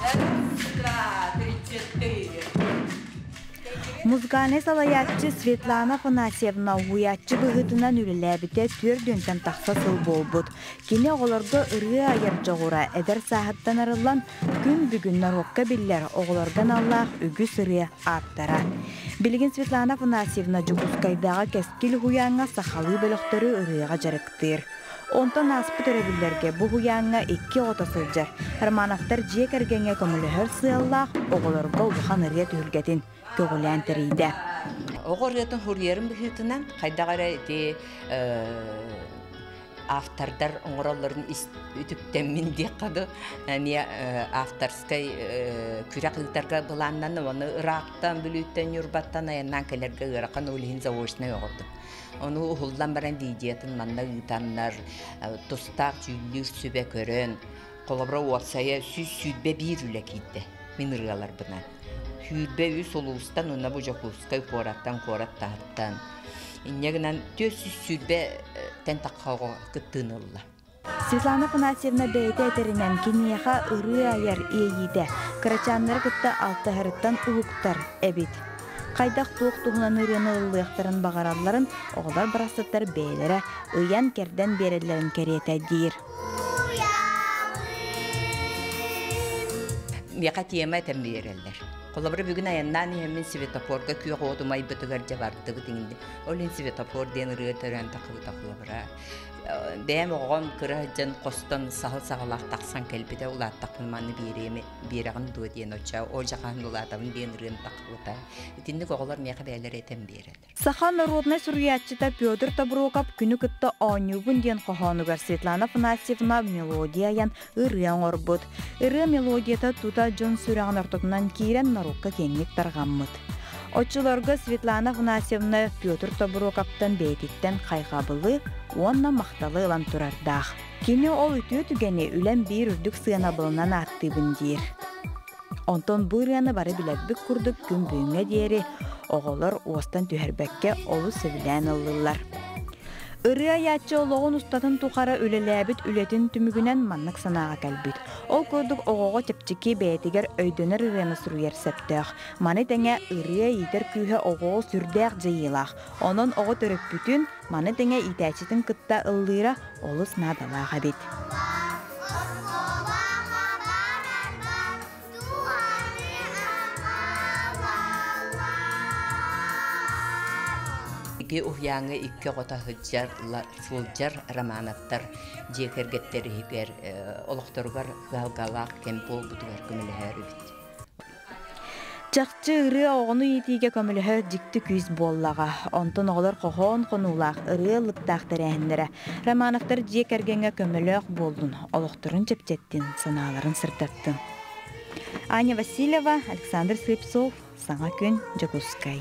Раз, два, три, четыре. Музыкальнай салайааччы Светлана Афанасьевна уһуйааччы быһыытынан үлэлээбитэ түөрт тахса сыл буолбут. Кини оҕолорго ырыа айар дьоҕура эдэр сааһыттан арыллан, күн бүгүн норуокка биллэр оҕолорго аналлаах үгүс ырыа ааптара. Билигин Светлана Афанасьевна Дьокуускайдааҕы Кэскил уһуйааҥҥа сахалыы бөлөхтөрү ырыаҕа дьарыктыыр. Онтон ааспыт өрөбүллэргэ бу уһуйааҥҥа икки оҕото сылдьар. Романовтар дьиэ кэргэҥҥэ көмөлөһөр сыаллаах оҕолорго улахан ырыа түһүлгэтин көҕүлээн тэрийдэ. Оҕо ырыатын суруйарын быһыытынан хайдах эрэ ити автордар оҥороллорун үтүктэммин диэххэ дуу эмиэ авторскай күрэх ыытарга былааннанным ону ыраахтан Бүлүүттэн Ньурбаттан айаннаан кэлэргэ ыарахан ол иһин заочнай оҕордум ону уһуллан баран видеотын манна ыытаннар тустаах дьүүллүүр сүбэ көрөн холобура уопсайа 121 үлэ киирдэ мин ырыаларбынан 23 улуустан уонна бу Дьокуускай куораттан куорат таһыттан инньэ гынан 420-тэн тахха оҕо кыттыыны ылла. Светлана Афанасьевна бэйэтэ этэринэн, киниэхэ ырыа айар иэйиитэ кырачааннары кытта алтыһарыттан уһуктар эбит. Хайдах-туох туһунан ырыаны ыллыахтарын баҕаралларын оҕолор барахсаттар бэйэлэрэ ыйан-кэрдэн биэрэллэрин кэриэтэ диир. Миэхэ тиэмэ этэн биэрэллэр. Холобура, бүгүн айаннаан иһэммин светофорга күөх уоту умайбытыгар дьэ бардыбыт иҥинди. Ол иһин светофор диэн ырыа төрөөн тахыбыта холобура. Бэйэм оҕом кыра сылдьан хостон саһыл саҕалаах тахсан кэлбитэ улааттахпына маны биэриэм биэрэҕин дуо диэн оччо ол дьахаһын улаатабын диэн ырыам тахыбыта. Итинник оҕолор миэхэ бэйэлэрэ этэн биэрэллэр. Саха народнай суруйааччыта Петр Тобуруокап Күнү кытта оонньуубун диэн хоһоонугар Светлана Афанасьевна мелодия айан ырыа оҥорбут. Ырыа мелодията тута дьон сүрэҕин ортотунан киирэн норуокка киэҥник тарҕаммыт. Оччолорго Светлана Афанасьевна Петр Тобуруокаптан бэйэтиттэн хайҕабылы уонна махталы ылан турардаах. Кини ол үтүө түгэни үлэм биир үрдүк сыанабылынан ааттыыбын диир. Онтон бу ырыаны бары билэрбит курдук күн бүгүҥҥэ диэри оҕолор уостан түһэрбэккэ олус сөбүлээн ыллылар. Ырыа айааччы олоҕун устатын тухары үлэлээбит үлэтин түмүгүнэн маннык санааҕа кэлбит. Ол курдук оҕоҕо чэпчэки бэйэтигэр өйдөнөр ырыаны суруйар сөптөөх. Маны тэҥэ ырыа иитэр күүһэ оҕоҕо сүрдээх дьайыылаах. Онон оҕо төрөппүтүн, маны тэҥэ иитээччитин кытта ыллыыра олус наадалаах эбит. Икки уһуйааҥҥа икки оҕото сылдьар Романовтар дьиэ кэргэттэригэр олохторугар кыһалҕалаах кэм буолбутугар көмөлөһөр эбит. Чахчы ырыа оҕону иитиигэ көмөлөһөр дьикти күүс буоллаҕа. Онтон оҕолор хоһоон хонуулаах, ырыа ыллыктаах тэрээһиннэрэ Романовтар дьиэ кэргэҥҥэ көмөлөөх буоллун, олохторун чэпчэттин, санааларын сырдаттын. Аня Васильева, Александр Слепцов, Саҥа күн, Дьокуускай.